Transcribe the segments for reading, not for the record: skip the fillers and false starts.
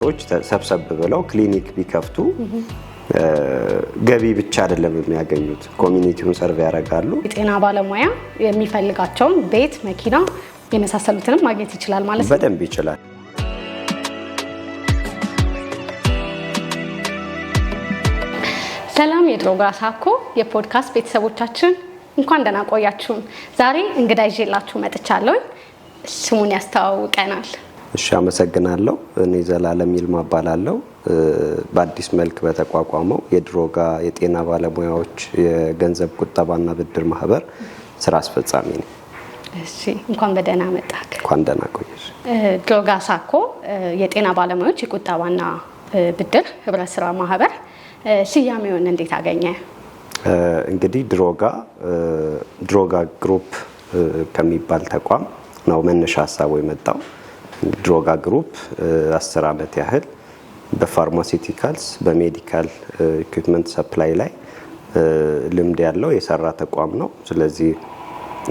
ሰብሰብ ብለው ክሊኒክ ቢከፍቱ ገቢ ብቻ አይደለም የሚያገኙት፣ community ውን serve ያደርጋሉ። የጤና ባለሙያ የሚፈልጋቸውን ቤት፣ መኪና የመሳሰሉትንም ማግኘት ይችላል ማለት ነው። በደንብ ይችላል። ሰላም የድሮጋ ሳኮ የፖድካስት ቤተሰቦቻችን፣ እንኳን ደህና ቆያችሁን። ዛሬ እንግዳ ይዤላችሁ መጥቻለሁኝ። ስሙን ያስተዋውቀናል። እሺ፣ አመሰግናለሁ። እኔ ዘላለም ይልማ እባላለሁ። በአዲስ መልክ በተቋቋመው የድሮጋ የጤና ባለሙያዎች የገንዘብ ቁጠባና ብድር ማህበር ስራ አስፈጻሚ ነኝ። እሺ፣ እንኳን በደህና መጣህ። እንኳን ደህና ቆየሽ። ድሮጋ ሳኮ የጤና ባለሙያዎች የቁጠባና ብድር ህብረት ስራ ማህበር ስያሜውን እንዴት አገኘ? እንግዲህ ድሮጋ ግሩፕ ከሚባል ተቋም ነው መነሻ ሀሳቡ የመጣው። ድሮጋ ግሩፕ 10 ዓመት ያህል በ pharmaceuticals፣ በ medical equipment supply ላይ ልምድ ያለው የሰራ ተቋም ነው። ስለዚህ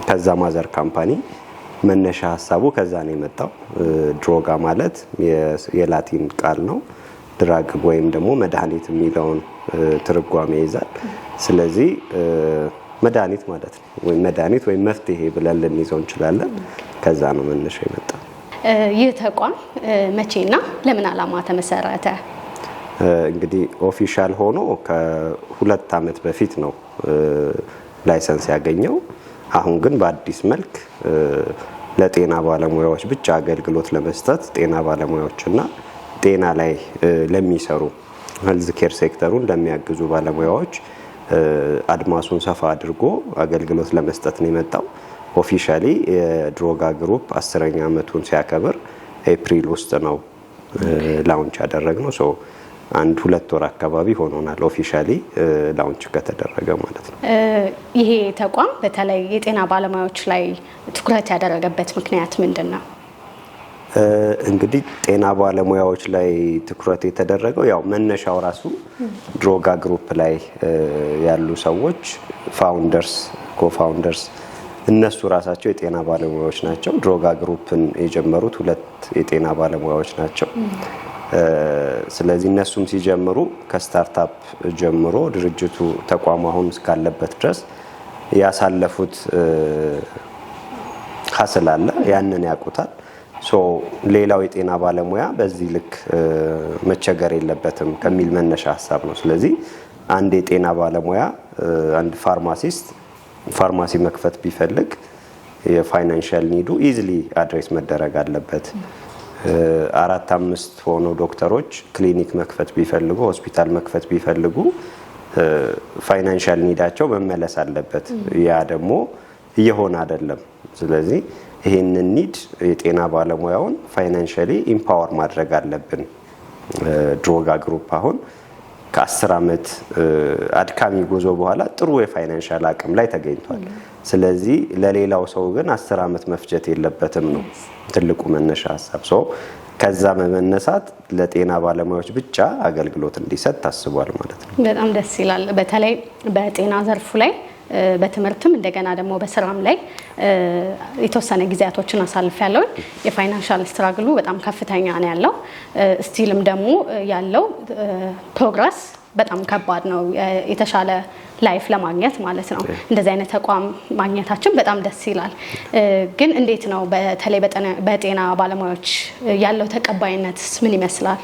ከዛ mother company መነሻ ሀሳቡ ከዛ ነው የመጣው። ድሮጋ ማለት የላቲን ቃል ነው። Drug ወይም ደግሞ መድኃኒት የሚለውን ትርጓሜ ይይዛል። ስለዚህ መድኃኒት ማለት ነው፣ ወይም መድኃኒት ወይም መፍትሄ ብለን ልንይዘው እንችላለን። ከዛ ነው መነሻ የመጣው። ይህ ተቋም መቼና ለምን ዓላማ ተመሰረተ? እንግዲህ official ሆኖ ከ2 ዓመት በፊት ነው license ያገኘው። አሁን ግን በአዲስ መልክ ለጤና ባለሙያዎች ብቻ አገልግሎት ለመስጠት፣ ጤና ባለሙያዎችና ጤና ላይ ለሚሰሩ፣ health care sector ኡን ለሚያግዙ ባለሙያዎች አድማሱን ሰፋ አድርጎ አገልግሎት ለመስጠት ነው የመጣው። Officially የድሮጋ ግሩፕ 10ኛ ዓመቱን ሲያከብር ኤፕሪል ውስጥ ነው launch ያደረግነው። So አንድ 2 ወር አካባቢ ሆኖናል officially launch ከተደረገ ማለት ነው። ይሄ ተቋም በተለይ የጤና ባለሙያዎች ላይ ትኩረት ያደረገበት ምክንያት ምንድን ነው? እንግዲህ ጤና ባለሙያዎች ላይ ትኩረት የተደረገው ያው መነሻው ራሱ ድሮጋ ግሩፕ ላይ ያሉ ሰዎች፣ founders፣ co-founders፣ እነሱ ራሳቸው የጤና ባለሙያዎች ናቸው። ድሮጋ ግሩፕን የጀመሩት ሁለት የጤና ባለሙያዎች ናቸው። ስለዚህ እነሱም ሲጀምሩ ከ startup ጀምሮ ድርጅቱ ተቋሙ አሁን እስካለበት ድረስ ያሳለፉት hustle አለ፣ ያንን ያውቁታል። So ሌላው የጤና ባለሙያ በዚህ ልክ መቸገር የለበትም ከሚል መነሻ ሀሳብ ነው። ስለዚህ አንድ የጤና ባለሙያ፣ አንድ pharmacist ፋርማሲ መክፈት ቢፈልግ የ financial need ኡ easily address መደረግ አለበት። አራት አምስት ሆኖ ዶክተሮች ክሊኒክ መክፈት ቢፈልጉ፣ ሆስፒታል መክፈት ቢፈልጉ financial need ኣቸው መመለስ አለበት። ያ ደግሞ እየሆነ አይደለም። ስለዚህ ይህንን need የጤና ባለሙያውን financially empower ማድረግ አለብን። ድሮጋ ግሩፕ አሁን ከ10 ዓመት አድካሚ ጉዞ በኋላ ጥሩ የ financial አቅም ላይ ተገኝቷል። ስለዚህ ለሌላው ሰው ግን 10 ዓመት መፍጀት የለበትም ነው ትልቁ መነሻ ሀሳብ። So ከዛ በመነሳት ለጤና ባለሙያዎች ብቻ አገልግሎት እንዲሰጥ ታስቧል ማለት ነው። በጣም ደስ ይላል። በተለይ በጤና ዘርፉ ላይ በትምህርትም እንደገና ደግሞ በስራም ላይ የተወሰነ ጊዜያቶችን አሳልፌያለሁኝ። የ financial struggle ኡ በጣም ከፍተኛ ነው ያለው። Still ም ደግሞ ያለው progress በጣም ከባድ ነው፣ የተሻለ life ለማግኘት ማለት ነው። እንደዚህ አይነት ተቋም ማግኘታችን በጣም ደስ ይላል። ግን እንዴት ነው፣ በተለይ በጤና ባለሙያዎች ያለው ተቀባይነትስ ምን ይመስላል?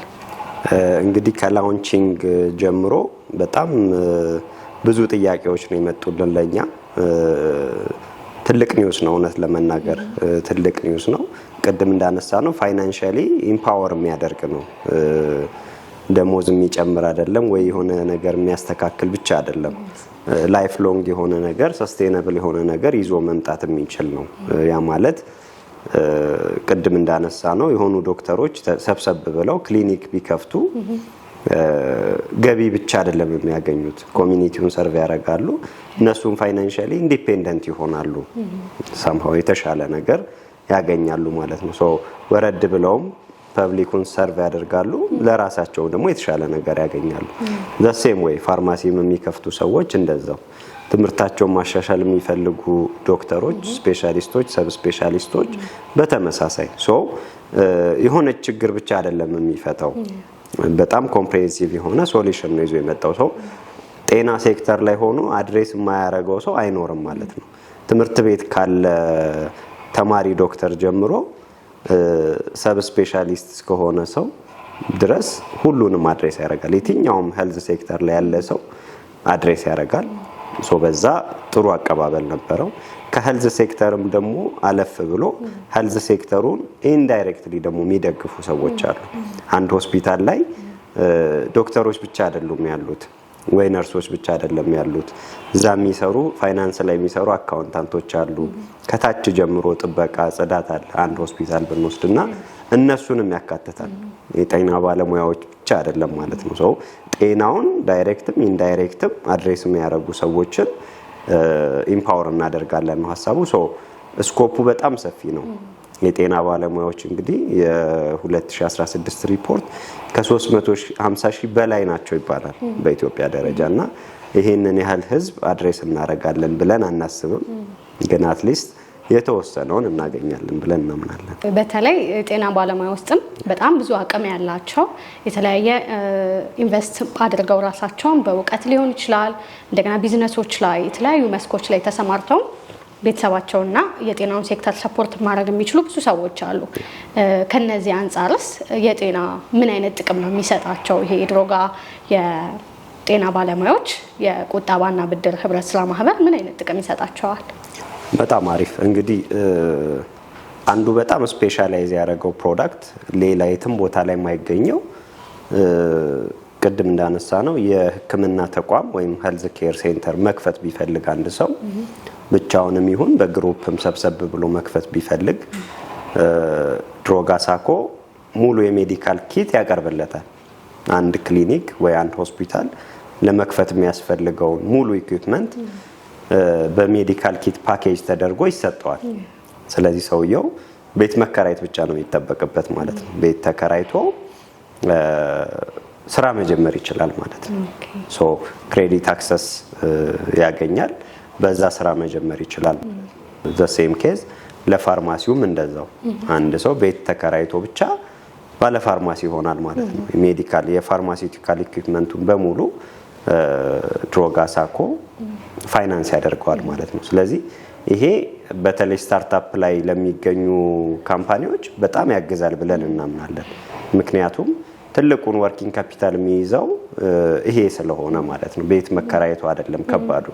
እንግዲህ ከ launching ጀምሮ በጣም ብዙ ጥያቄዎች ነው የመጡልን ለኛ። ትልቅ news ነው፣ እውነት ለመናገር ትልቅ news ነው። ቅድም እንዳነሳነው financially empower የሚያደርግ ነው። ደሞዝ የሚጨምር አይደለም ወይ የሆነ ነገር የሚያስተካክል ብቻ አይደለም። Life long የሆነ ነገር፣ sustainable የሆነ ነገር ይዞ መምጣት የሚችል ነው። ያ ማለት ቅድም እንዳነሳነው የሆኑ ዶክተሮች ሰብሰብ ብለው ክሊኒክ ቢከፍቱ ገቢ ብቻ አይደለም የሚያገኙት፣ community ውን serve ያደርጋሉ። እነሱም financially independent ይሆናሉ። Somehow የተሻለ ነገር ያገኛሉ ማለት ነው። So ወረድ ብለውም public ኩን serve ያደርጋሉ፣ ለራሳቸው ደግሞ የተሻለ ነገር ያገኛሉ። The same way ፋርማሲም የሚከፍቱ ሰዎች እንደዛው። ትምህርታቸውን ማሻሻል የሚፈልጉ ዶክተሮች፣ specialist ኦች፣ sub specialist ኦች በተመሳሳይ። So የሆነች ችግር ብቻ አይደለም የሚፈታው፣ በጣም comprehensive የሆነ solution ነው ይዞ የመጣው። ሰው ጤና ሴክተር ላይ ሆኖ address የማያደርገው ሰው አይኖርም ማለት ነው። ትምህርት ቤት ካለ ተማሪ ዶክተር ጀምሮ sub specialist እስከሆነ ሰው ድረስ ሁሉንም address ያደርጋል። የትኛውም health sector ላይ ያለ ሰው address ያደርጋል። So በዛ ጥሩ አቀባበል ነበረው። ከ health sector ም ደግሞ አለፍ ብሎ health sector ኡን indirectly ደግሞ የሚደግፉ ሰዎች አሉ። አንድ ሆስፒታል ላይ ዶክተሮች ብቻ አይደሉም ያሉት ወይ ነርሶች ብቻ አይደለም ያሉት። እዛ የሚሰሩ፣ ፋይናንስ ላይ የሚሰሩ accountant ኦች አሉ። ከታች ጀምሮ ጥበቃ፣ ጽዳት አለ። አንድ ሆስፒታል ብንወስድና እነሱንም ያካትታል። የጤና ባለሙያዎች ብቻ አይደለም ማለት ነው። So ጤናውን direct ም indirect ም address የሚያደርጉ ሰዎችን empower እናደርጋለን ነው ሀሳቡ። So scope ኡ በጣም ሰፊ ነው። የጤና ባለሙያዎች እንግዲህ የ2016 ሪፖርት ከ350 ሺህ በላይ ናቸው ይባላል በኢትዮጵያ ደረጃ። እና ይሄንን ያህል ህዝብ address እናደርጋለን ብለን አናስብም፣ ግን at least የተወሰነውን እናገኛለን ብለን እናምናለን። በተለይ የጤና ባለሙያ ውስጥም በጣም ብዙ አቅም ያላቸው፣ የተለያየ invest አድርገው ራሳቸውን በእውቀት ሊሆን ይችላል፣ እንደገና ቢዝነሶች ላይ፣ የተለያዩ መስኮች ላይ ተሰማርተው ቤተሰባቸውና የጤናውን sector support ማድረግ የሚችሉ ብዙ ሰዎች አሉ። ከነዚህ አንጻርስ የጤና ምን አይነት ጥቅም ነው የሚሰጣቸው? ይሄ የድሮጋ የጤና ባለሙያዎች የቁጠባና ብድር ህብረት ስራ ማህበር ምን አይነት ጥቅም ይሰጣቸዋል? በጣም አሪፍ። እንግዲህ አንዱ በጣም specialize ያደረገው product፣ ሌላ የትም ቦታ ላይ የማይገኘው፣ ቅድም እንዳነሳነው የሕክምና ተቋም ወይም health care center መክፈት ቢፈልግ አንድ ሰው፣ ብቻውንም ይሁን በ group ም ሰብሰብ ብሎ መክፈት ቢፈልግ፣ ድሮጋ ሳኮ ሙሉ የ medical kit ያቀርብለታል። አንድ ክሊኒክ ወይ አንድ ሆስፒታል ለመክፈት የሚያስፈልገውን ሙሉ equipment በ medical kit package ተደርጎ ይሰጠዋል። ስለዚህ ሰውየው ቤት መከራየት ብቻ ነው የሚጠበቅበት ማለት ነው። ቤት ተከራይቶ ስራ መጀመር ይችላል ማለት ነው። So credit access ያገኛል፣ በዛ ስራ መጀመር ይችላል። The same case ለፋርማሲውም እንደዛው፣ አንድ ሰው ቤት ተከራይቶ ብቻ ባለ ፋርማሲ ይሆናል ማለት ነው። Medical የ pharmaceutical equipment ኡን በሙሉ ድሮጋ ሳኮ ፋይናንስ ያደርገዋል ማለት ነው። ስለዚህ ይሄ በተለይ startup ላይ ለሚገኙ company ዎች በጣም ያግዛል ብለን እናምናለን። ምክንያቱም ትልቁን working capital የሚይዘው ይሄ ስለሆነ ማለት ነው። ቤት መከራየቱ አይደለም ከባዱ።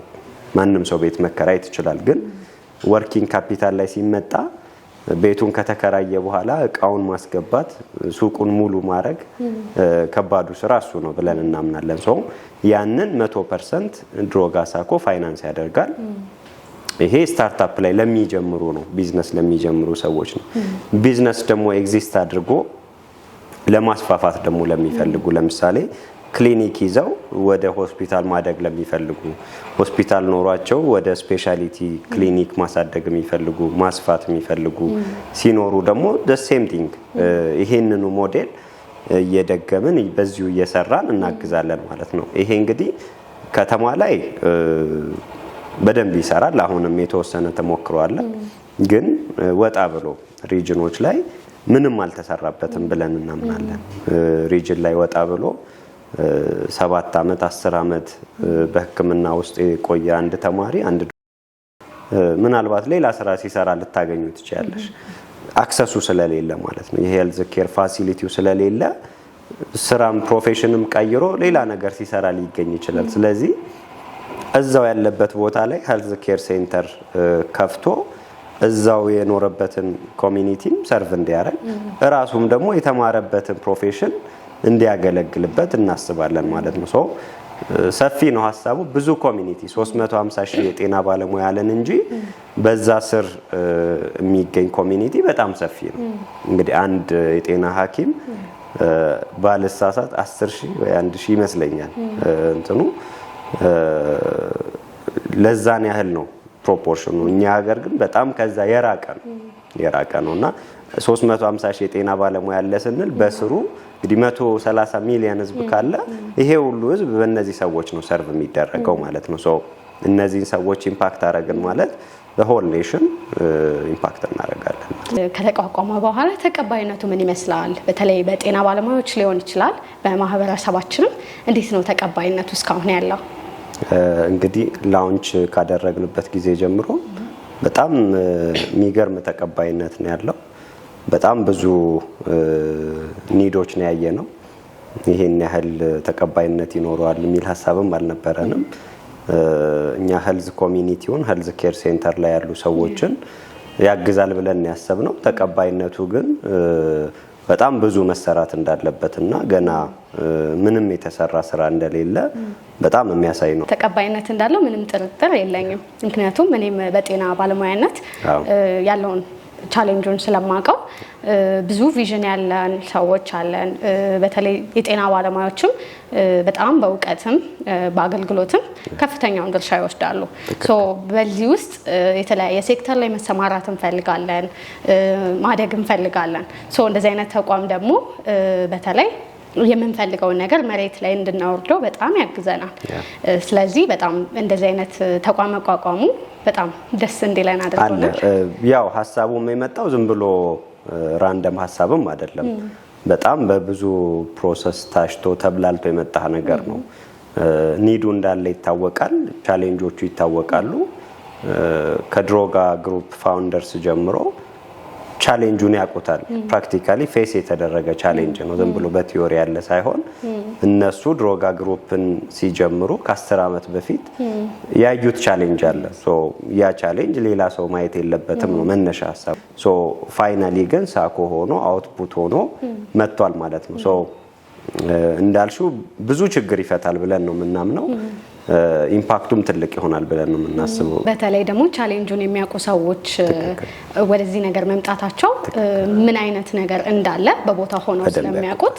ማንም ሰው ቤት መከራየት ይችላል። ግን working capital ላይ ሲመጣ ቤቱን ከተከራየ በኋላ እቃውን ማስገባት፣ ሱቁን ሙሉ ማድረግ ከባዱ ስራ እሱ ነው ብለን እናምናለን። So ያንን 100% ድሮጋ ሳኮ ፋይናንስ ያደርጋል። ይሄ startup ላይ ለሚጀምሩ ነው፣ ቢዝነስ ለሚጀምሩ ሰዎች ነው። ቢዝነስ ደግሞ exist አድርጎ ለማስፋፋት ደግሞ ለሚፈልጉ፣ ለምሳሌ ክሊኒክ ይዘው ወደ ሆስፒታል ማደግ ለሚፈልጉ፣ ሆስፒታል ኖሯቸው ወደ specialty clinic ማሳደግ የሚፈልጉ፣ ማስፋት የሚፈልጉ ሲኖሩ ደግሞ the same thing ይሄንኑ ሞዴል እየደገምን በዚሁ እየሰራን እናግዛለን ማለት ነው። ይሄ እንግዲህ ከተማ ላይ በደንብ ይሰራል። አሁንም የተወሰነ ተሞክሮ አለ። ግን ወጣ ብሎ region ኦች ላይ ምንም አልተሰራበትም ብለን እናምናለን። Region ላይ ወጣ ብሎ 7 ዓመት፣ 10 ዓመት በሕክምና ውስጥ የቆየ አንድ ተማሪ፣ አንድ ምናልባት ሌላ ስራ ሲሰራ ልታገኚ ትችያለሽ። Access ኡ ስለሌለ ማለት ነው። የ health care facility ው ስለሌለ ስራም profession ም ቀይሮ ሌላ ነገር ሲሰራ ሊገኝ ይችላል። ስለዚህ እዛው ያለበት ቦታ ላይ health care center ከፍቶ እዛው የኖረበትን community ም serve እንዲያደርግ፣ እራሱም ደግሞ የተማረበትን profession እንዲያገለግልበት እናስባለን ማለት ነው። So ሰፊ ነው ሀሳቡ። ብዙ community፣ 350 ሺህ የጤና ባለሙያ አለን እንጂ በዛ ስር የሚገኝ community በጣም ሰፊ ነው። እንግዲህ አንድ የጤና ሐኪም ባልሳሳት 10 ሺህ ወይ 1 ሺህ ይመስለኛል እንትኑ፣ ለዛን ያህል ነው proportion ኑ። እኛ ሀገር ግን በጣም ከዛ የራቀ ነው እና 350 ሺህ የጤና ባለሙያ አለ ስንል በስሩ እንግዲህ 130 ሚሊዮን ህዝብ ካለ ይሄ ሁሉ ህዝብ በእነዚህ ሰዎች ነው serve የሚደረገው ማለት ነው። So እነዚህን ሰዎች impact አደረግን ማለት whole nation impact እናደርጋለን። ከተቋቋመ በኋላ ተቀባይነቱ ምን ይመስላል? በተለይ በጤና ባለሙያዎች ሊሆን ይችላል፣ በማህበረሰባችንም እንዴት ነው ተቀባይነቱ እስካሁን ያለው? እንግዲህ launch ካደረግንበት ጊዜ ጀምሮ በጣም የሚገርም ተቀባይነት ነው ያለው። በጣም ብዙ need ኦች ነው ያየነው። ይሄን ያህል ተቀባይነት ይኖረዋል የሚል ሀሳብም አልነበረንም። እኛ health community ውን health care center ላይ ያሉ ሰዎችን ያግዛል ብለን ያሰብነው፣ ተቀባይነቱ ግን በጣም ብዙ መሰራት እንዳለበትና ገና ምንም የተሰራ ስራ እንደሌለ በጣም የሚያሳይ ነው። ተቀባይነት እንዳለው ምንም ጥርጥር የለኝም። ምክንያቱም እኔም በጤና ባለሙያነት ያለውን challenge ኡን ስለማውቀው ብዙ vision ያለን ሰዎች አለን። በተለይ የጤና ባለሙያዎችም በጣም በእውቀትም በአገልግሎትም ከፍተኛውን ድርሻ ይወስዳሉ። So በዚህ ውስጥ የተለያየ ሴክተር ላይ መሰማራት እንፈልጋለን፣ ማደግ እንፈልጋለን። So እንደዚህ አይነት ተቋም ደግሞ በተለይ የምንፈልገውን ነገር መሬት ላይ እንድናወርደው በጣም ያግዘናል። ስለዚህ በጣም እንደዚህ አይነት ተቋም መቋቋሙ በጣም ደስ እንዲለን አድርጎናል። ያው ሀሳቡም የመጣው ዝም ብሎ random ሀሳብም አይደለም። በጣም በብዙ process ታሽቶ ተብላልቶ የመጣ ነገር ነው። Need ኡ እንዳለ ይታወቃል፣ challenge ኦቹ ይታወቃሉ። ከድሮጋ ግሩፕ founders ጀምሮ challenge ኡን ያውቁታል። Practically face የተደረገ challenge ነው፣ ዝም ብሎ በ theory ያለ ሳይሆን እነሱ ድሮጋ ግሩፕን ሲጀምሩ ከ10 ዓመት በፊት ያዩት challenge አለ። So ያ challenge ሌላ ሰው ማየት የለበትም ነው መነሻ ሀሳብ። So finally ግን ሳኮ ሆኖ output ሆኖ መጥቷል ማለት ነው። So እንዳልሽው ብዙ ችግር ይፈታል ብለን ነው የምናምነው። Impact ኡም ትልቅ ይሆናል ብለን ነው የምናስበው። በተለይ ደግሞ challenge ኡን የሚያውቁ ሰዎች ወደዚህ ነገር መምጣታቸው ምን አይነት ነገር እንዳለ በቦታ ሆነው ስለሚያውቁት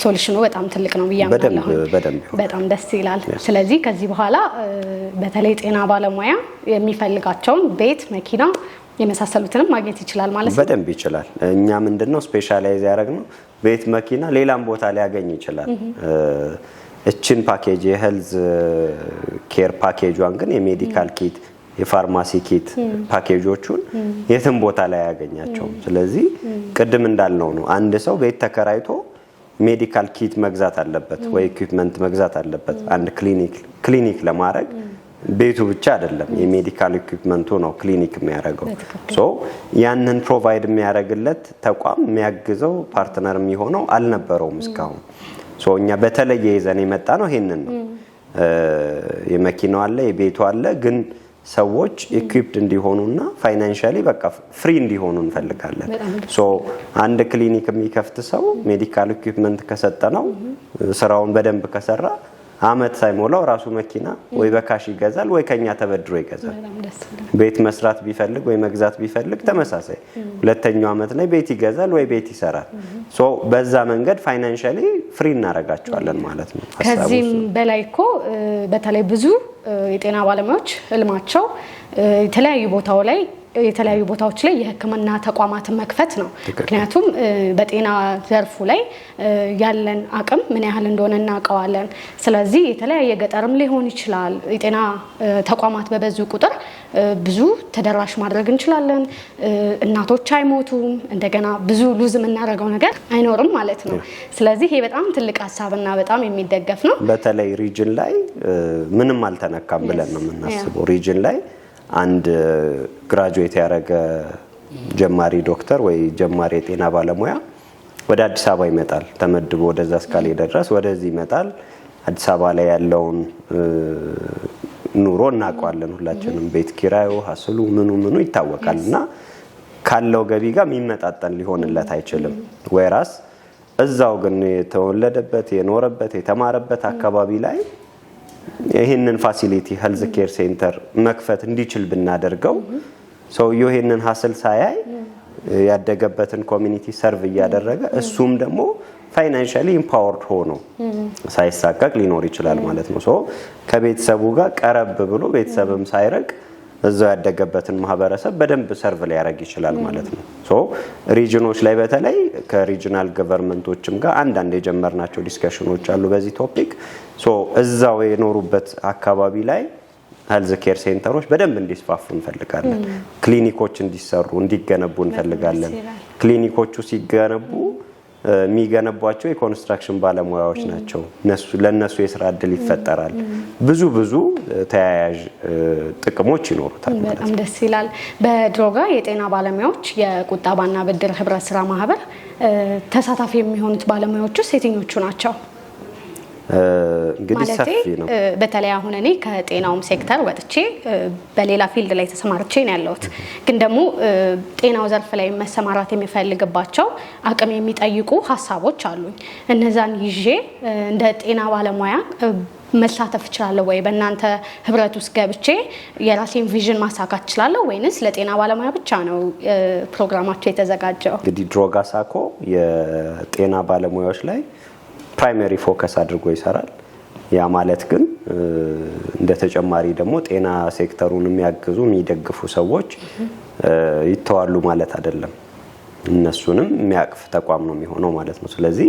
solution ኑ በጣም ትልቅ ነው ብዬ አምናለሁ። በጣም ደስ ይላል። ስለዚህ ከዚህ በኋላ በተለይ ጤና ባለሙያ የሚፈልጋቸውን ቤት፣ መኪና የመሳሰሉትንም ማግኘት ይችላል ማለት ነው። በደንብ ይችላል። እኛ ምንድነው specialize ያደረግነው ቤት፣ መኪና ሌላም ቦታ ሊያገኝ ይችላል። እችን ፓኬጅ የ health care package ኧን ግን የ medical kit፣ የ pharmacy kit package ኦቹን የትም ቦታ ላይ አያገኛቸውም። ስለዚህ ቅድም እንዳልነው ነው፣ አንድ ሰው ቤት ተከራይቶ medical kit መግዛት አለበት ወይ equipment መግዛት አለበት። አንድ ክሊኒክ ለማድረግ ቤቱ ብቻ አይደለም፣ የ medical equipment ኡ ነው ክሊኒክ የሚያደርገው። So ያንን provide የሚያደርግለት ተቋም፣ የሚያግዘው partner የሚሆነው አልነበረውም እስካሁን። So እኛ በተለየ ይዘን የመጣነው ይሄንን ነው። የመኪናው አለ፣ የቤቱ አለ፣ ግን ሰዎች equipped እንዲሆኑና financially በቃ free እንዲሆኑ እንፈልጋለን። So አንድ ክሊኒክ የሚከፍት ሰው medical equipment ከሰጠነው፣ ስራውን በደንብ ከሰራ አመት ሳይሞላው ራሱ መኪና ወይ በ cash ይገዛል ወይ ከኛ ተበድሮ ይገዛል። ቤት መስራት ቢፈልግ ወይ መግዛት ቢፈልግ ተመሳሳይ ሁለተኛው አመት ላይ ቤት ይገዛል ወይ ቤት ይሰራል። So በዛ መንገድ financially free እናደርጋቸዋለን ማለት ነው። ከዚህም በላይ እኮ በተለይ ብዙ የጤና ባለሙያዎች ህልማቸው የተለያዩ ቦታዎች ላይ የሕክምና ተቋማትን መክፈት ነው። ምክንያቱም በጤና ዘርፉ ላይ ያለን አቅም ምን ያህል እንደሆነ እናውቀዋለን። ስለዚህ የተለያየ ገጠርም ሊሆን ይችላል፣ የጤና ተቋማት በበዙ ቁጥር ብዙ ተደራሽ ማድረግ እንችላለን። እናቶች አይሞቱም። እንደገና ብዙ lose የምናደርገው ነገር አይኖርም ማለት ነው። ስለዚህ ይሄ በጣም ትልቅ ሀሳብና በጣም የሚደገፍ ነው። በተለይ region ላይ ምንም አልተነካም ብለን ነው የምናስበው። Region ላይ አንድ graduate ያደረገ ጀማሪ ዶክተር ወይ ጀማሪ የጤና ባለሙያ ወደ አዲስ አበባ ይመጣል። ተመድቦ ወደዛ እስካልሄደ ድረስ ወደዚህ ይመጣል። አዲስ አበባ ላይ ያለውን ኑሮ እናውቀዋለን ሁላችንም። ቤት ኪራዩ፣ hassle ኡ፣ ምኑ ምኑ ይታወቃል እና ካለው ገቢ ጋር የሚመጣጠን ሊሆንለት አይችልም። Whereas እዛው ግን የተወለደበት፣ የኖረበት፣ የተማረበት አካባቢ ላይ ይህንን facility health care center መክፈት እንዲችል ብናደርገው ሰውየው ይህንን hassle ሳያይ ያደገበትን community serve እያደረገ እሱም ደግሞ financially empowered ሆኖ ሳይሳቀቅ ሊኖር ይችላል ማለት ነው። So ከቤተሰቡ ጋር ቀረብ ብሎ ቤተሰብም ሳይርቅ እዛው ያደገበትን ማህበረሰብ በደንብ serve ሊያደርግ ይችላል ማለት ነው። So region ኦች ላይ በተለይ ከ regional government ኦችም ጋር አንዳንድ የጀመርናቸው discussion ኦች አሉ በዚህ topic። So እዛው የኖሩበት አካባቢ ላይ Health care center ኦች በደንብ እንዲስፋፉ እንፈልጋለን። ክሊኒኮች እንዲሰሩ፣ እንዲገነቡ እንፈልጋለን። ክሊኒኮቹ ሲገነቡ የሚገነቧቸው የ construction ባለሙያዎች ናቸው። ለእነሱ የስራ እድል ይፈጠራል። ብዙ ብዙ ተያያዥ ጥቅሞች ይኖሩታል ማለት በጣም ደስ ይላል። በድሮጋ የጤና ባለሙያዎች የቁጠባና ብድር ህብረት ስራ ማህበር ተሳታፊ የሚሆኑት ባለሙያዎች ውስጥ የትኞቹ ናቸው? እንግዲህ ሰፊ ነው። በተለይ አሁን እኔ ከጤናውም ሴክተር ወጥቼ በሌላ field ላይ ተሰማርቼ ነው ያለሁት። ግን ደግሞ ጤናው ዘርፍ ላይ መሰማራት የሚፈልግባቸው አቅም የሚጠይቁ ሀሳቦች አሉኝ። እነዛን ይዤ እንደ ጤና ባለሙያ መሳተፍ እችላለሁ ወይ? በእናንተ ህብረት ውስጥ ገብቼ የራሴን vision ማሳካት እችላለሁ ወይንስ ለጤና ባለሙያ ብቻ ነው ፕሮግራማቸው የተዘጋጀው? እንግዲህ ድሮጋ ሳኮ የጤና ባለሙያዎች ላይ primary focus አድርጎ ይሰራል። ያ ማለት ግን እንደ ተጨማሪ ደግሞ ጤና ሴክተሩን የሚያግዙ፣ የሚደግፉ ሰዎች ይተዋሉ ማለት አይደለም። እነሱንም የሚያቅፍ ተቋም ነው የሚሆነው ማለት ነው። ስለዚህ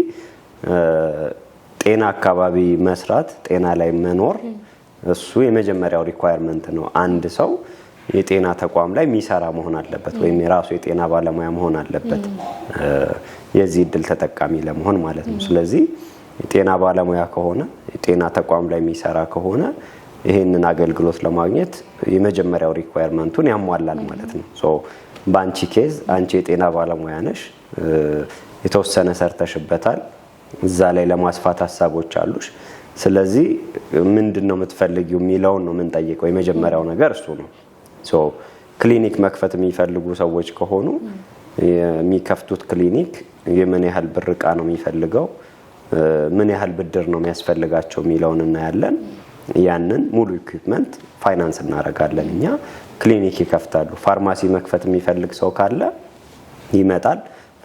ጤና አካባቢ መስራት፣ ጤና ላይ መኖር እሱ የመጀመሪያው requirement ነው። አንድ ሰው የጤና ተቋም ላይ የሚሰራ መሆን አለበት ወይም የራሱ የጤና ባለሙያ መሆን አለበት የዚህ እድል ተጠቃሚ ለመሆን ማለት ነው። ስለዚህ የጤና ባለሙያ ከሆነ፣ የጤና ተቋም ላይ የሚሰራ ከሆነ ይሄንን አገልግሎት ለማግኘት የመጀመሪያው requirement ኡን ያሟላል ማለት ነው። So በአንቺ case አንቺ የጤና ባለሙያ ነሽ፣ የተወሰነ ሰርተሽበታል፣ እዛ ላይ ለማስፋት ሀሳቦች አሉሽ። ስለዚህ ምንድን ነው የምትፈልጊው የሚለውን ነው የምንጠይቀው። የመጀመሪያው ነገር እሱ ነው። So ክሊኒክ መክፈት የሚፈልጉ ሰዎች ከሆኑ የሚከፍቱት ክሊኒክ የምን ያህል ብር እቃ ነው የሚፈልገው፣ ምን ያህል ብድር ነው የሚያስፈልጋቸው የሚለውን እናያለን። ያንን ሙሉ equipment finance እናደርጋለን እኛ። ክሊኒክ ይከፍታሉ። ፋርማሲ መክፈት የሚፈልግ ሰው ካለ ይመጣል።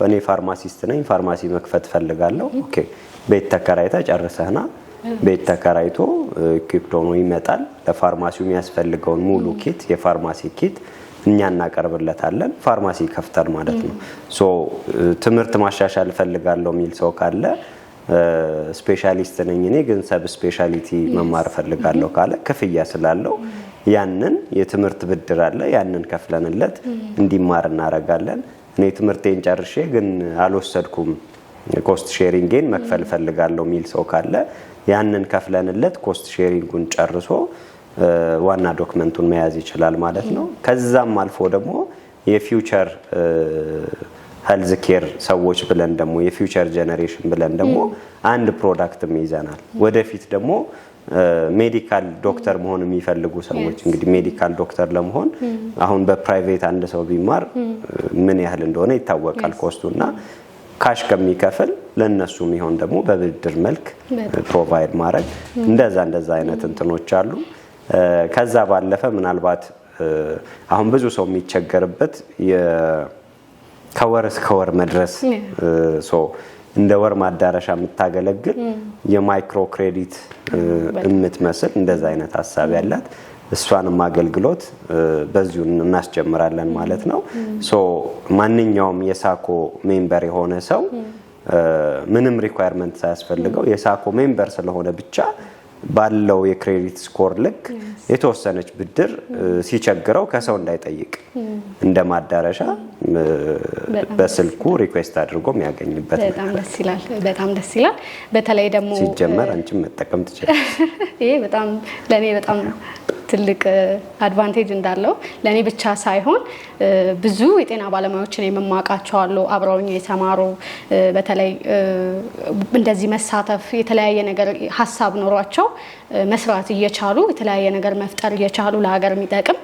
እኔ pharmacist ነኝ፣ ፋርማሲ መክፈት እፈልጋለሁ። Okay፣ ቤት ተከራይተህ ጨርሰህና ቤት ተከራይቶ equipped ሆኖ ይመጣል። ለፋርማሲው የሚያስፈልገውን ሙሉ kit፣ የፋርማሲ kit እኛ እናቀርብለታለን። ፋርማሲ ይከፍታል ማለት ነው። So ትምህርት ማሻሻል እፈልጋለሁ የሚል ሰው ካለ፣ specialist ነኝ እኔ ግን sub specialty መማር እፈልጋለሁ ካለ ክፍያ ስላለው ያንን የትምህርት ብድር አለ። ያንን ከፍለንለት እንዲማር እናደርጋለን። እኔ ትምህርቴን ጨርሼ ግን አልወሰድኩም፣ cost sharing ኤን መክፈል እፈልጋለሁ የሚል ሰው ካለ ያንን ከፍለንለት cost sharing ኡን ጨርሶ ዋና document ኡን መያዝ ይችላል ማለት ነው። ከዛም አልፎ ደግሞ የ future health care ሰዎች ብለን ደግሞ፣ የ future generation ብለን ደግሞ አንድ product ም ይዘናል። ወደፊት ደግሞ medical doctor መሆን የሚፈልጉ ሰዎች፣ እንግዲህ medical doctor ለመሆን አሁን በ private አንድ ሰው ቢማር ምን ያህል እንደሆነ ይታወቃል cost ኡ፣ እና cash ከሚከፍል ለእነሱ የሚሆን ደግሞ በብድር መልክ provide ማድረግ እንደዛ እንደዛ አይነት እንትኖች አሉ። ከዛ ባለፈ ምናልባት አሁን ብዙ ሰው የሚቸገርበት ከወር እስከ ወር መድረስ፣ እንደ ወር ማዳረሻ የምታገለግል የ micro credit የምትመስል እንደዛ አይነት ሀሳብ ያላት እሷንም አገልግሎት በዚሁ እናስጀምራለን ማለት ነው። So ማንኛውም የሳኮ member የሆነ ሰው ምንም requirement ሳያስፈልገው የሳኮ member ስለሆነ ብቻ ባለው የ credit score ልክ የተወሰነች ብድር ሲቸግረው ከሰው እንዳይጠይቅ እንደ ማዳረሻ በስልኩ request አድርጎ የሚያገኝበት። በጣም ደስ ይላል። በጣም ደስ ይላል። በተለይ ደግሞ ሲጀመር አንቺም መጠቀም ትችላለሽ። ይሄ በጣም ለእኔ በጣም ትልቅ advantage እንዳለው፣ ለእኔ ብቻ ሳይሆን ብዙ የጤና ባለሙያዎችን የምማውቃቸው አሉ፣ አብረውኝ የተማሩ፣ በተለይ እንደዚህ መሳተፍ የተለያየ ነገር ሀሳብ ኖሯቸው መስራት እየቻሉ፣ የተለያየ ነገር መፍጠር እየቻሉ ለሀገር የሚጠቅም፣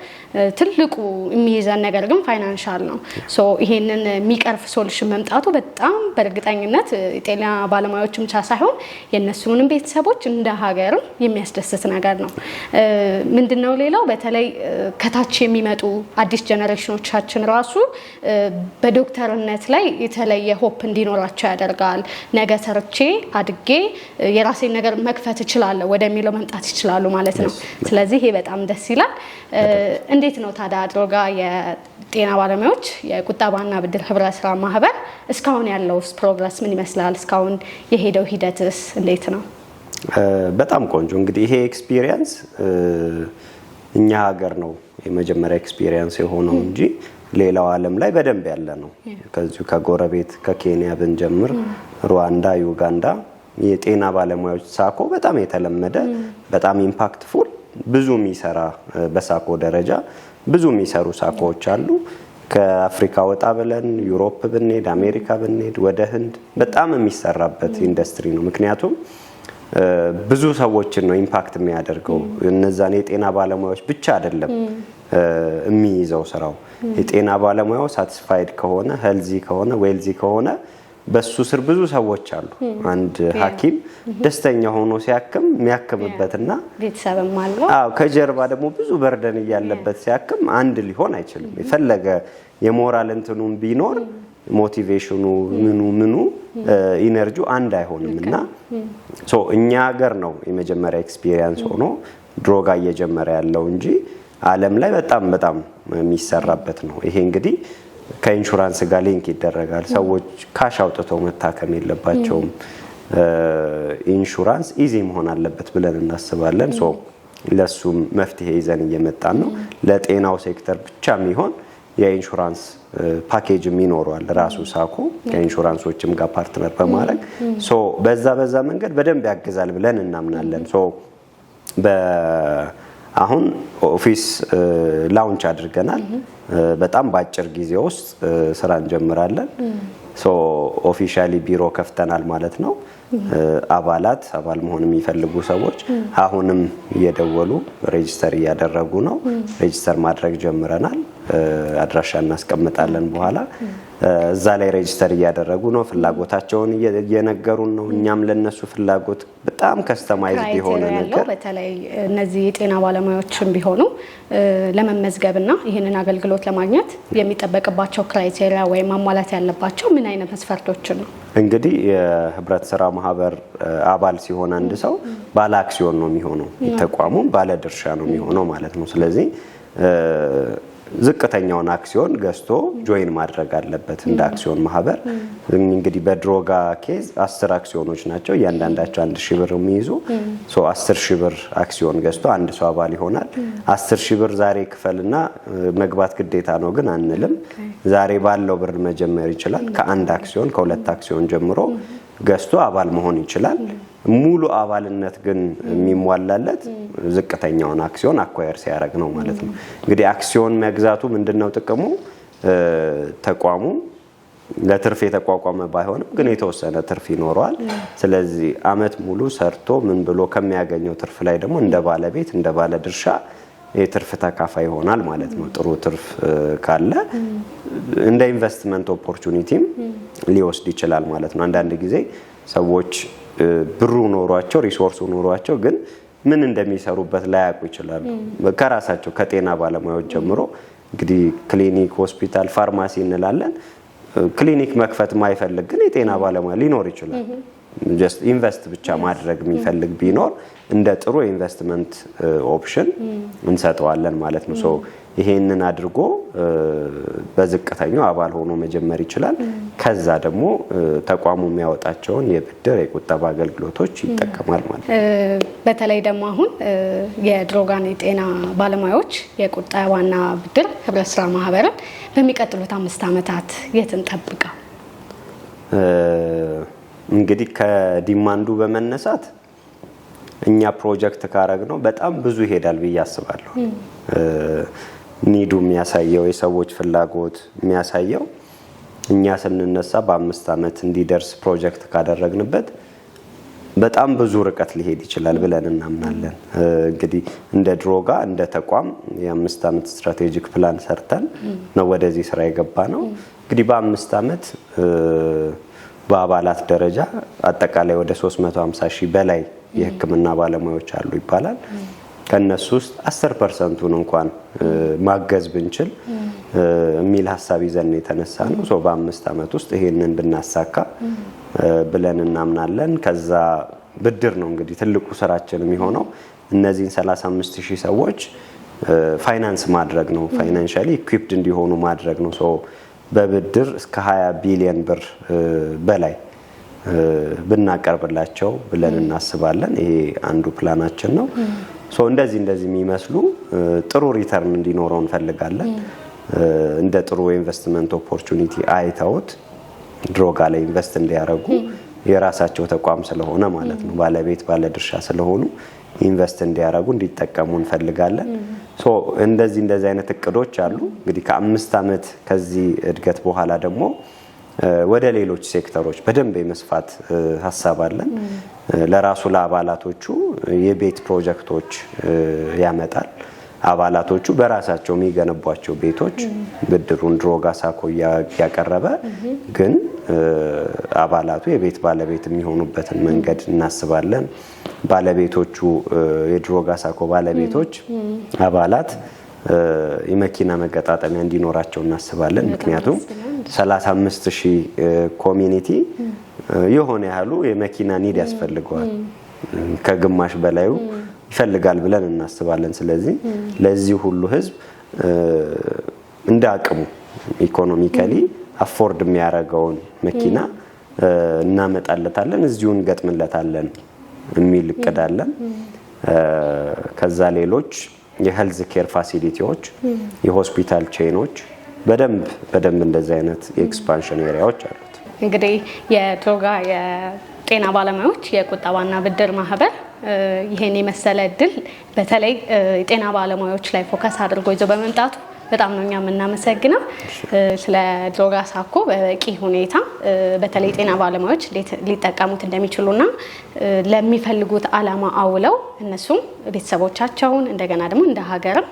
ትልቁ የሚይዘን ነገር ግን financial ነው። So ይሄንን የሚቀርፍ solution መምጣቱ በጣም በእርግጠኝነት የጤና ባለሙያዎች ብቻ ሳይሆን የእነሱንም ቤተሰቦች እንደ ሀገርም የሚያስደስት ነገር ነው። ምንድነው ሌላው በተለይ ከታች የሚመጡ አዲስ ጀኔሬሽኖቻችን ራሱ በዶክተርነት ላይ የተለየ hope እንዲኖራቸው ያደርጋል። ነገ ሰርቼ አድጌ የራሴን ነገር መክፈት እችላለሁ ወደሚለው መምጣት ይችላሉ ማለት ነው። ስለዚህ ይሄ በጣም ደስ ይላል። እንዴት ነው ታዲያ ድሮጋ የጤና ባለሙያዎች የቁጠባና ብድር ህብረት ስራ ማህበር እስካሁን ያለው progress ምን ይመስላል? እስካሁን የሄደው ሂደትስ እንዴት ነው? በጣም ቆንጆ። እንግዲህ ይሄ experience እኛ ሀገር ነው የመጀመሪያ experience የሆነው እንጂ ሌላው ዓለም ላይ በደንብ ያለ ነው። ከዚሁ ከጎረቤት ከኬንያ ብንጀምር፣ ሩዋንዳ፣ ዩጋንዳ የጤና ባለሙያዎች SACCO በጣም የተለመደ፣ በጣም impactful፣ ብዙ የሚሰራ፣ በ SACCO ደረጃ ብዙ የሚሰሩ SACCO ዎች አሉ። ከአፍሪካ ወጣ ብለን Europe ብንሄድ፣ አሜሪካ ብንሄድ፣ ወደ ህንድ በጣም የሚሰራበት ኢንዱስትሪ ነው። ምክንያቱም ብዙ ሰዎችን ነው impact የሚያደርገው። እነዛን የጤና ባለሙያዎች ብቻ አይደለም የሚይዘው ስራው። የጤና ባለሙያው satisfied ከሆነ፣ healthy ከሆነ፣ wealthy ከሆነ በሱ ስር ብዙ ሰዎች አሉ። አንድ ሐኪም ደስተኛ ሆኖ ሲያክም የሚያክምበትና ቤተሰብም አለው። አዎ፣ ከጀርባ ደግሞ ብዙ burden እያለበት ሲያክም አንድ ሊሆን አይችልም። የፈለገ የሞራል እንትኑም ቢኖር፣ motivation ኑ፣ ምኑ ምኑ፣ energy ው አንድ አይሆንም። እና so እኛ ሀገር ነው የመጀመሪያ experience ሆኖ ድሮጋ እየጀመረ ያለው እንጂ ዓለም ላይ በጣም በጣም የሚሰራበት ነው። ይሄ እንግዲህ ከኢንሹራንስ ጋር link ይደረጋል። ሰዎች cash አውጥተው መታከም የለባቸውም። ኢንሹራንስ easy መሆን አለበት ብለን እናስባለን። So ለሱም መፍትሄ ይዘን እየመጣን ነው። ለጤናው ሴክተር ብቻ የሚሆን የኢንሹራንስ ፓኬጅም ይኖረዋል ራሱ SACCO ከኢንሹራንሶችም ጋር partner በማድረግ። So በዛ በዛ መንገድ በደንብ ያግዛል ብለን እናምናለን። So አሁን office launch አድርገናል። በጣም በአጭር ጊዜ ውስጥ ስራ እንጀምራለን። So officially ቢሮ ከፍተናል ማለት ነው። አባላት፣ አባል መሆን የሚፈልጉ ሰዎች አሁንም እየደወሉ register እያደረጉ ነው። Register ማድረግ ጀምረናል። አድራሻ እናስቀምጣለን በኋላ። እዛ ላይ register እያደረጉ ነው። ፍላጎታቸውን እየነገሩን ነው። እኛም ለነሱ ፍላጎት በጣም customized የሆነ criteria ያለው ነገር በተለይ እነዚህ የጤና ባለሙያዎችም ቢሆኑ ለመመዝገብና ይህንን አገልግሎት ለማግኘት የሚጠበቅባቸው criteria ወይም ማሟላት ያለባቸው ምን አይነት መስፈርቶችን ነው? እንግዲህ የህብረት ስራ ማህበር አባል ሲሆን አንድ ሰው ባለ አክሲዮን ነው የሚሆነው፣ የተቋሙ ባለ ድርሻ ነው የሚሆነው ማለት ነው። ስለዚህ ዝቅተኛውን አክሲዮን ገዝቶ join ማድረግ አለበት እንደ አክሲዮን ማህበር። እንግዲህ በድሮጋ case 10 አክሲዮኖች ናቸው፣ እያንዳንዳቸው 1,000 ብር የሚይዙ። So 10,000 ብር አክሲዮን ገዝቶ አንድ ሰው አባል ይሆናል። 10,000 ብር ዛሬ ክፈልና መግባት ግዴታ ነው ግን አንልም። ዛሬ ባለው ብር መጀመር ይችላል። ከአንድ አክሲዮን፣ ከሁለት አክሲዮን ጀምሮ ገዝቶ አባል መሆን ይችላል። ሙሉ አባልነት ግን የሚሟላለት ዝቅተኛውን አክሲዮን acquire ሲያደርግ ነው ማለት ነው። እንግዲህ አክሲዮን መግዛቱ ምንድነው ጥቅሙ? ተቋሙ ለትርፍ የተቋቋመ ባይሆንም ግን የተወሰነ ትርፍ ይኖረዋል። ስለዚህ አመት ሙሉ ሰርቶ ምን ብሎ ከሚያገኘው ትርፍ ላይ ደግሞ እንደ ባለቤት፣ እንደ ባለ ድርሻ የትርፍ ተካፋይ ይሆናል ማለት ነው። ጥሩ ትርፍ ካለ እንደ investment opportunity ም ሊወስድ ይችላል ማለት ነው። አንዳንድ ጊዜ ሰዎች ብሩ ኖሯቸው፣ resource ኡ ኖሯቸው ግን ምን እንደሚሰሩበት ላያውቁ ይችላሉ። ከራሳቸው ከጤና ባለሙያዎች ጀምሮ እንግዲህ ክሊኒክ፣ ሆስፒታል፣ ፋርማሲ እንላለን። ክሊኒክ መክፈት ማይፈልግ ግን የጤና ባለሙያ ሊኖር ይችላል። Just invest ብቻ ማድረግ የሚፈልግ ቢኖር እንደ ጥሩ የ investment option እንሰጠዋለን ማለት ነው። So ይሄንን አድርጎ በዝቅተኛው አባል ሆኖ መጀመር ይችላል። ከዛ ደግሞ ተቋሙ የሚያወጣቸውን የብድር፣ የቁጠባ አገልግሎቶች ይጠቀማል ማለት ነው። በተለይ ደግሞ አሁን የድሮጋን የጤና ባለሙያዎች የቁጠባና ብድር ህብረት ስራ ማህበርን በሚቀጥሉት 5 ዓመታት የት እንጠብቀው? እንግዲህ ከ demand ኡ በመነሳት እኛ ፕሮጀክት ካረግነው በጣም ብዙ ይሄዳል ብዬ አስባለሁ። Need ኡ የሚያሳየው፣ የሰዎች ፍላጎት የሚያሳየው እኛ ስንነሳ በ5 ዓመት እንዲደርስ ፕሮጀክት ካደረግንበት በጣም ብዙ ርቀት ሊሄድ ይችላል ብለን እናምናለን። እንግዲህ እንደ ድሮጋ እንደ ተቋም የ5 ዓመት strategic plan ሰርተን ነው ወደዚህ ስራ የገባነው። እንግዲህ በ5 ዓመት በአባላት ደረጃ አጠቃላይ ወደ 350 ሺህ በላይ የሕክምና ባለሙያዎች አሉ ይባላል። ከነሱ ውስጥ 10% ኡን እንኳን ማገዝ ብንችል የሚል ሀሳብ ይዘን የተነሳነው። So በ5 ዓመት ውስጥ ይሄንን ብናሳካ ብለን እናምናለን። ከዛ ብድር ነው እንግዲህ ትልቁ ስራችን የሚሆነው፣ እነዚህን 35 ሺህ ሰዎች ፋይናንስ ማድረግ ነው። Financially equipped እንዲሆኑ ማድረግ ነው። So በብድር እስከ 20 ቢሊዮን ብር በላይ ብናቀርብላቸው ብለን እናስባለን። ይሄ አንዱ ፕላናችን ነው። So እንደዚህ እንደዚህ የሚመስሉ ጥሩ return እንዲኖረው እንፈልጋለን። እንደ ጥሩ investment opportunity አይተውት ድሮጋ ላይ invest እንዲያደርጉ፣ የራሳቸው ተቋም ስለሆነ ማለት ነው፣ ባለቤት ባለድርሻ ስለሆኑ invest እንዲያደርጉ፣ እንዲጠቀሙ እንፈልጋለን። So እንደዚህ እንደዚህ አይነት እቅዶች አሉ። እንግዲህ ከ5 ዓመት ከዚህ እድገት በኋላ ደግሞ ወደ ሌሎች ሴክተሮች በደንብ የመስፋት ሀሳብ አለን። ለራሱ ለአባላቶቹ የቤት ፕሮጀክቶች ያመጣል። አባላቶቹ በራሳቸው የሚገነቧቸው ቤቶች ብድሩን ድሮጋ ሳኮ ያቀረበ ግን አባላቱ የቤት ባለቤት የሚሆኑበትን መንገድ እናስባለን። ባለቤቶቹ፣ የድሮጋ ሳኮ ባለቤቶች አባላት የመኪና መገጣጠሚያ እንዲኖራቸው እናስባለን። ምክንያቱም 35 ሺህ community የሆነ ያህሉ የመኪና need ያስፈልገዋል። ከግማሽ በላዩ ይፈልጋል ብለን እናስባለን። ስለዚህ ለዚህ ሁሉ ህዝብ እንደ አቅሙ economically afford የሚያደርገውን መኪና እናመጣለታለን፣ እዚሁ እንገጥምለታለን የሚል እቅድ አለን። ከዛ ሌሎች የ health care facility ዎች፣ የሆስፒታል chain ኦች፣ በደንብ በደንብ እንደዚህ አይነት የ expansion area ዎች አሉት። እንግዲህ የድሮጋ የጤና ባለሙያዎች የቁጠባና ብድር ማህበር ይሄን የመሰለ እድል በተለይ የጤና ባለሙያዎች ላይ focus አድርጎ ይዞ በመምጣቱ በጣም ነው እኛ የምናመሰግነው። ስለ ድሮጋ ሳኮ በበቂ ሁኔታ በተለይ የጤና ባለሙያዎች እንዴት ሊጠቀሙት እንደሚችሉና ለሚፈልጉት ዓላማ አውለው እነሱም ቤተሰቦቻቸውን እንደገና ደግሞ እንደ ሀገርም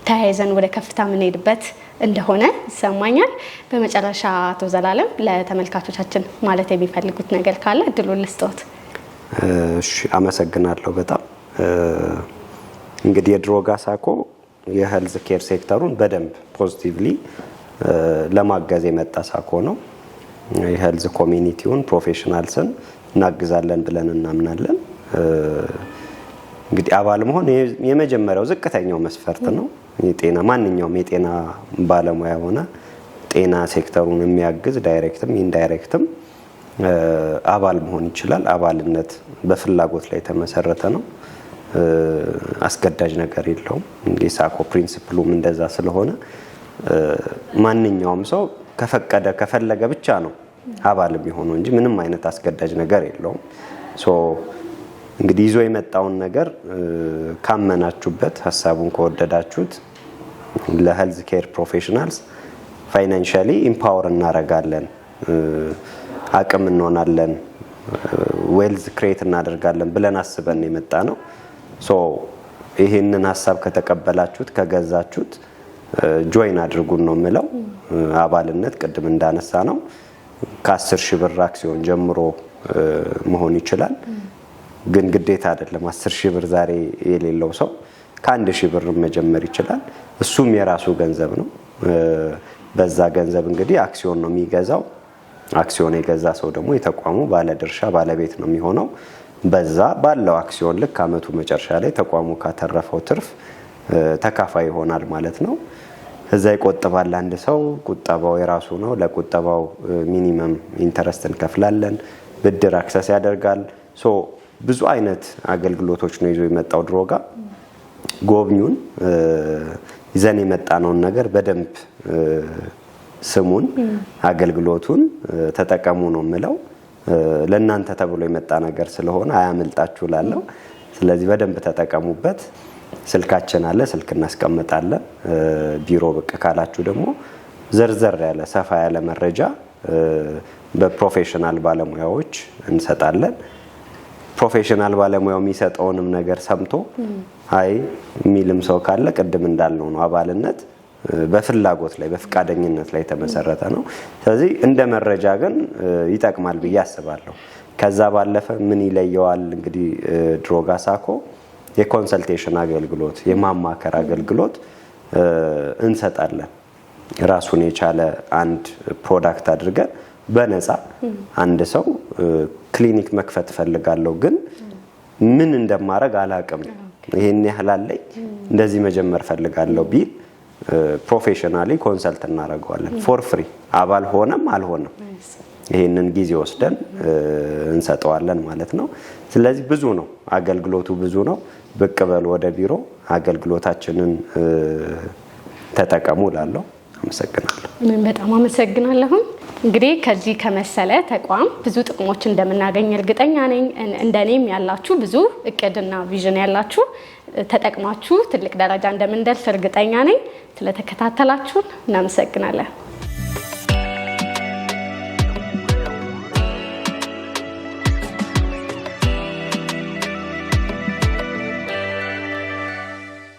ተያይዘን ወደ ከፍታ የምንሄድበት እንደሆነ ይሰማኛል። በመጨረሻ አቶ ዘላለም ለተመልካቾቻችን ማለት የሚፈልጉት ነገር ካለ እድሉን ልስጥዎት። እሺ፣ አመሰግናለሁ በጣም። እንግዲህ የድሮጋ ሳኮ የ health care sector ኡን በደንብ positively ለማገዝ የመጣ ሳኮ ነው። የ health community ውን፣ professionals ን እናግዛለን ብለን እናምናለን። እንግዲህ አባል መሆን የመጀመሪያው ዝቅተኛው መስፈርት ነው። የጤና ማንኛውም የጤና ባለሙያ ሆነ ጤና ሴክተሩን የሚያግዝ direct ም indirect ም አባል መሆን ይችላል። አባልነት በፍላጎት ላይ የተመሰረተ ነው። አስገዳጅ ነገር የለውም። የሳኮ principle ኡም እንደዛ ስለሆነ ማንኛውም ሰው ከፈቀደ፣ ከፈለገ ብቻ ነው አባል የሚሆነው እንጂ ምንም አይነት አስገዳጅ ነገር የለውም። So እንግዲህ ይዞ የመጣውን ነገር ካመናችሁበት፣ ሀሳቡን ከወደዳችሁት ለ health care professionals financially empower እናደርጋለን፣ አቅም እንሆናለን፣ wealth create እናደርጋለን ብለን አስበን የመጣ ነው። So ይህንን ሀሳብ ከተቀበላችሁት፣ ከገዛችሁት join አድርጉን ነው የምለው። አባልነት ቅድም እንዳነሳነው ከ10,000 ብር አክሲዮን ጀምሮ መሆን ይችላል። ግን ግዴታ አይደለም። 10,000 ብር ዛሬ የሌለው ሰው ከ1,000 ብር መጀመር ይችላል። እሱም የራሱ ገንዘብ ነው። በዛ ገንዘብ እንግዲህ አክሲዮን ነው የሚገዛው። አክሲዮን የገዛ ሰው ደግሞ የተቋሙ ባለድርሻ ባለቤት ነው የሚሆነው። በዛ ባለው አክሲዮን ልክ አመቱ መጨረሻ ላይ ተቋሙ ካተረፈው ትርፍ ተካፋይ ይሆናል ማለት ነው። እዛ ይቆጥባል አንድ ሰው፣ ቁጠባው የራሱ ነው። ለቁጠባው minimum interest እንከፍላለን። ብድር access ያደርጋል። So ብዙ አይነት አገልግሎቶች ነው ይዞ የመጣው ድሮጋ። ጎብኙን፣ ይዘን የመጣነውን ነገር በደንብ ስሙን፣ አገልግሎቱን ተጠቀሙ ነው የምለው። ለእናንተ ተብሎ የመጣ ነገር ስለሆነ አያመልጣችሁ ላለው። ስለዚህ በደንብ ተጠቀሙበት። ስልካችን አለ፣ ስልክ እናስቀምጣለን። ቢሮ ብቅ ካላችሁ ደግሞ ዘርዘር ያለ፣ ሰፋ ያለ መረጃ በ professional ባለሙያዎች እንሰጣለን። Professional ባለሙያው የሚሰጠውንም ነገር ሰምቶ አይ የሚልም ሰው ካለ ቅድም እንዳልነው ነው፣ አባልነት በፍላጎት ላይ፣ በፍቃደኝነት ላይ የተመሰረተ ነው። ስለዚህ እንደ መረጃ ግን ይጠቅማል ብዬ አስባለሁ። ከዛ ባለፈ ምን ይለየዋል? እንግዲህ ድሮጋ ሳኮ የ consultation አገልግሎት፣ የማማከር አገልግሎት እንሰጣለን። ራሱን የቻለ አንድ product አድርገን በነፃ አንድ ሰው ክሊኒክ መክፈት እፈልጋለሁ ግን ምን እንደማደርግ አላቅም፣ ይሄን ያህል አለኝ፣ እንደዚህ መጀመር እፈልጋለሁ ቢል professionally consult እናደርገዋለን for free፣ አባል ሆነም አልሆነም። ይህንን ጊዜ ወስደን እንሰጠዋለን ማለት ነው። ስለዚህ ብዙ ነው አገልግሎቱ፣ ብዙ ነው። ብቅ በሉ ወደ ቢሮ፣ አገልግሎታችንን ተጠቀሙ እላለሁ። አመሰግናለሁ። እኔም በጣም አመሰግናለሁም። እንግዲህ ከዚህ ከመሰለ ተቋም ብዙ ጥቅሞች እንደምናገኝ እርግጠኛ ነኝ። እንደኔም ያላችሁ ብዙ እቅድና vision ያላችሁ ተጠቅማችሁ ትልቅ ደረጃ እንደምንደርስ እርግጠኛ ነኝ። ስለተከታተላችሁን እናመሰግናለን።